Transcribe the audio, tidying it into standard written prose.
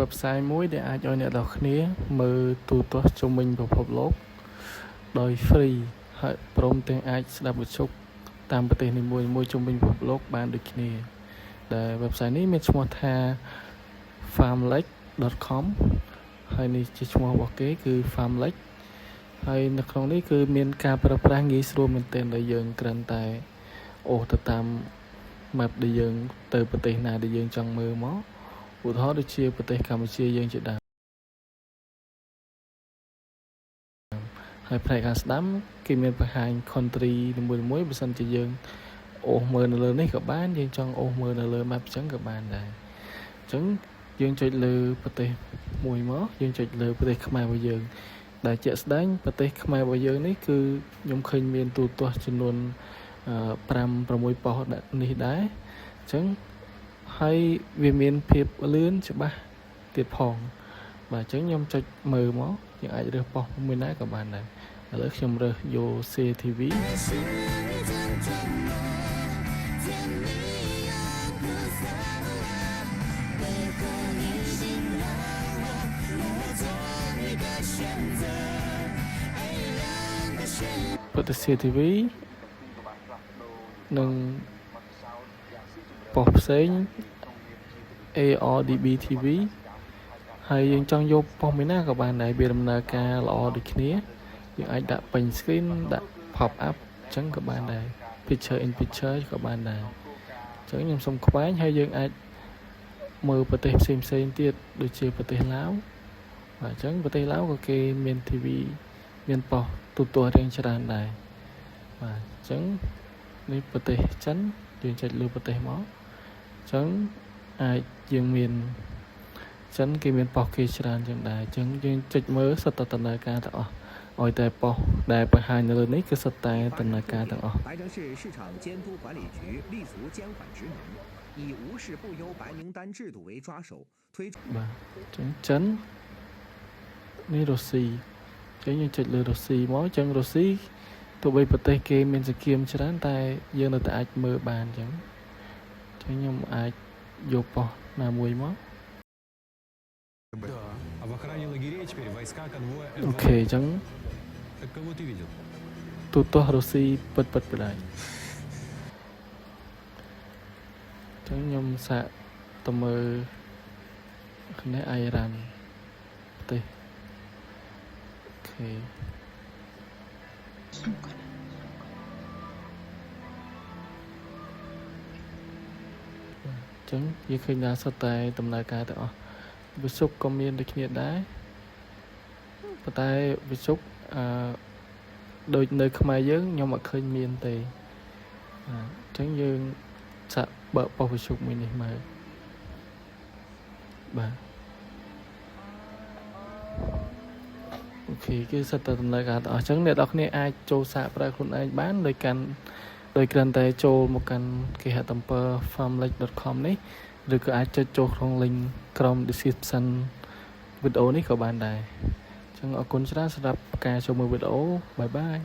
Website មួយដែលអាចឲ្យអ្នកនរគ្នាមើលទូរទស្សន៍ជុំវិញពិភពលោកដោយ free ហើយព្រមទាំងអាចស្ដាប់វិទ្យុតាមប្រទេសនីមួយៗជុំវិញពិភពលោកបានដូចគ្នា ដែល website នេះមានឈ្មោះថា farmlek.com ហើយនេះជាឈ្មោះរបស់គេគឺ Farmlek ហើយនៅក្នុងនេះគឺមានការប្រើប្រាស់ងាយស្រួលមែនទែនដែលយើងគ្រាន់តែអូសទៅតាម map ដែលយើងទៅប្រទេសណាដែលយើងចង់មើលមកឧទាហរណ៍ដូចជាប្រទេសកម្ពុជាយើងជាដើមហើយផ្នែកខាងស្ដាំគេមានបង្ហាញ country នីមួយៗបើសិនជាយើងអូសមើលនៅលើនេះក៏បានយើងចង់អូសមើលនៅលើ map អញ្ចឹងក៏បានដែរអញ្ចឹងយើងចុចលើប្រទេសមួយមកយើងចុចលើប្រទេសខ្មែររបស់យើងដែលជាក់ស្ដែងប្រទេសខ្មែររបស់យើងនេះគឺខ្ញុំឃើញមានទូរទស្សន៍ចំនួន5 6ប៉ុស្តិ៍នេះដែរអញ្ចឹងហើយវាមានភាពលឿនច្បាស់ទៀតផងបាទអញ្ចឹងខ្ញុំចុចមើលមកយើងអាចរើសប៉ុស្តិ៍មួយណាក៏បានដែរឥឡូវខ្ញុំរើសយក CTV ប្រទេស CTV និងប៉ុស្តិ៍ផ្សេង ARDB TV ហើយយើងចង់យកប៉ុស្តិ៍មួយណាក៏បានដែរវាដំណើរការល្អដូចគ្នាយើងអាចដាក់ពេញ screen ដាក់ pop up អញ្ចឹងក៏បានដែរ picture in picture ក៏បានដែរអញ្ចឹងខ្ញុំសូមខ្វែងហើយយើងអាចមើលប្រទេសផ្សេងផ្សេងទៀតដូចជាប្រទេសឡាវបាទអញ្ចឹងប្រទេសឡាវក៏គេមាន TV មានប៉ុស្តិ៍ទូរទស្សន៍រៀងច្រើនដែរបាទអញ្ចឹងនេះប្រទេសចិនយើងចុចលើប្រទេសមកអញ្ចឹងអាចយើងមានចិនគេមានប៉ុស្តិ៍គេច្រើនចឹងដែរអញ្ចឹងយើងចុចមើលសុទ្ធតែដំណើរការទាំងអស់ឲ្យតែប៉ុស្តិ៍ដែលបង្ហាញនៅលើនេះគឺសុទ្ធតែដំណើរការទាំងអស់ 白城市市场监督管理局立足监管职能，以无事不优白名单制度为抓手，推出。 បាទអញ្ចឹងចិននេះរុស្ស៊ីអញ្ចឹងយើងចុចលើរុស្ស៊ីមកអញ្ចឹងរុស្ស៊ីទោះបីប្រទេសគេមានសង្គ្រាមច្រើនតែយើងនៅតែអាចមើលបានអញ្ចឹងអញ្ចឹងខ្ញុំអាចយកប៉ុស្តិ៍ណាមួយមក Да. А в охране лагерей теперь войска конвоя អូ МВД. ខេអញ្ចឹង Так кого ты видел? ទូរទស្សន៍រុស្ស៊ីពិតពិតបដិអញ្ចឹងខ្ញុំសាកទៅមើលនេះអ៊ីរ៉ាន់ប្រទេសអូខេ អញ្ចឹងយើងឃើញថាសុទ្ធតែដំណើរការទាំងអស់វិសុកក៏មានដូចគ្នាដែរប៉ុន្តែវិសុកអឺដូចនៅខ្មែរយើងខ្ញុំអត់ឃើញមានទេបាទអញ្ចឹងយើងសាកបើកប៉ុស្តិ៍វិសុកមួយនេះមើលបាទអូខេគឺសុទ្ធតែដំណើរការទាំងអស់អញ្ចឹងអ្នកនរគ្នាអាចចូលសាកប្រើខ្លួនឯងបានដោយកាន់ដោយគ្រាន់តែចូលមកកាន់គេហទំព័រ farmlek.com នេះឬក៏អាចចុចចូលក្នុង link ក្រោម description វីដេអូនេះក៏បានដែរអញ្ចឹងអរគុណច្រើនសម្រាប់ការចូលមើលវីដេអូbye bye.